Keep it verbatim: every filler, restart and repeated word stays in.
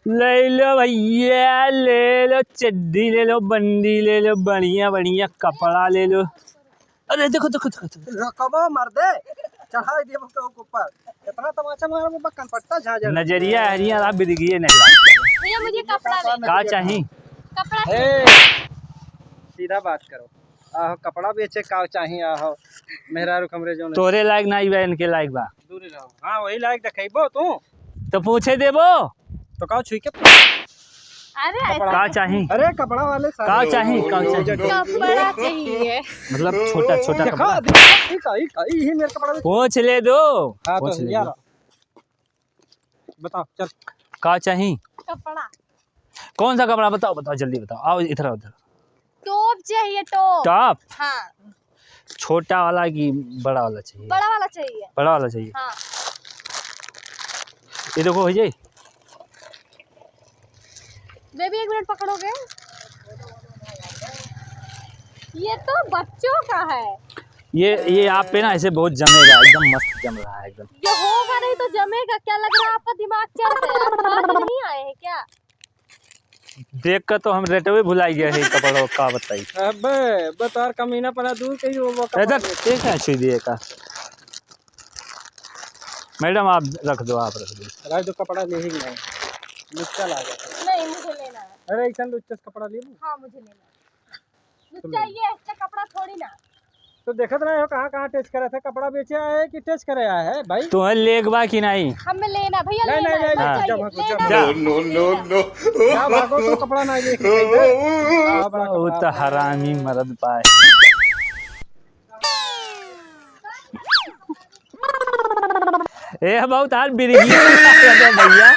ले लो भैया, ले लो, चड्डी ले लो, बंडी ले लो, बढ़िया बढ़िया कपड़ा ले लो। अरे देखो, देखो, देखो, देखो। रकबो मर्दे, चढ़ाई देबो केहू के ऊपर। इतना तमाचा मारबो, बा कनपट्टा झांझर। नजरिया हरिया ला बिरगिए नहीं ला। भैया, मुझे कपड़ा लेना। का चाही? कपड़ा ए, सीधा बात करो। आहो, कपड़ा बेचे का चाही, आहो। मेहरारू कमरे जो तोरे लायक ना बा, इनके लायक बा। दूरी रहो। हाँ, वही लायक देखेबो तू। तो पूछे देबो। तो का छुई के? अरे, कपड़ा। का चाही? अरे, कपड़ा वाले साहब। का चाही? का चाही? कपड़ा चाहिए। मतलब, छोटा, छोटा देखो, कपड़ा। देखो, ई का, ई का, ई ही मेरे कपड़ा में। पूछ ले दो। हाँ, तो पूछ ले यार। दो। बताओ, चल। का चाही? कपड़ा। कौन सा कपड़ा? बताओ, बताओ, जल्दी बताओ। आओ, इधर आओ, इधर। टॉप चाहिए, टॉप। टॉप? हाँ। छोटा वाला कि बड़ा वाला चाहिए? बड़ा वाला चाहिए। बड़ा वाला चाहिए। हाँ। ये देखो, हो जाए। बेबी, एक मिनट पकड़ोगे? ये तो बच्चों का है। ये, ये आप पे ना ऐसे बहुत जमेगा, एकदम मस्त जम रहा है एकदम। ये होगा नहीं तो जमेगा क्या? लग रहा है आपका दिमाग चढ़ गया, आप खा के नहीं आए हैं क्या? देख के तो हम रेटवे भुलाई गए हैं कपड़ों का, बताई। अबे, बे तार कमीना पना दूर कहीं वो, वो कपड़ा इधर बेच। ठीक है, छुई दिए का। मैडम, आप रख दो, आप रख दो। रख दो, कपड़ा ले ही नहीं। लुच्चा लागे। नहीं, मुझे लेना है। अरे, ऐसा लुच्चा से कपड़ा ले लूं? हाँ, मुझे लेना है। लुच्चा ये, इसका कपड़ा थोड़ी ना। तो देखत रहे हो कहाँ, कहाँ टच करे थे, कपड़ा बेचे आए कि टच करे आए है भाई? तुम्हें लेग बा कि नहीं? हमें लेना भैया, नहीं, लेना नहीं, है, नहीं, नहीं, चुपचाप भागो, लेना चुपचाप है। भागो। No, no, no, no। क्या भागो, तो कपड़ा नहीं लेके गए थे। बड़ा वो तो कपड़ा। हरामी मर्द पाए। ए, बहुत हाल बिरगी भैया।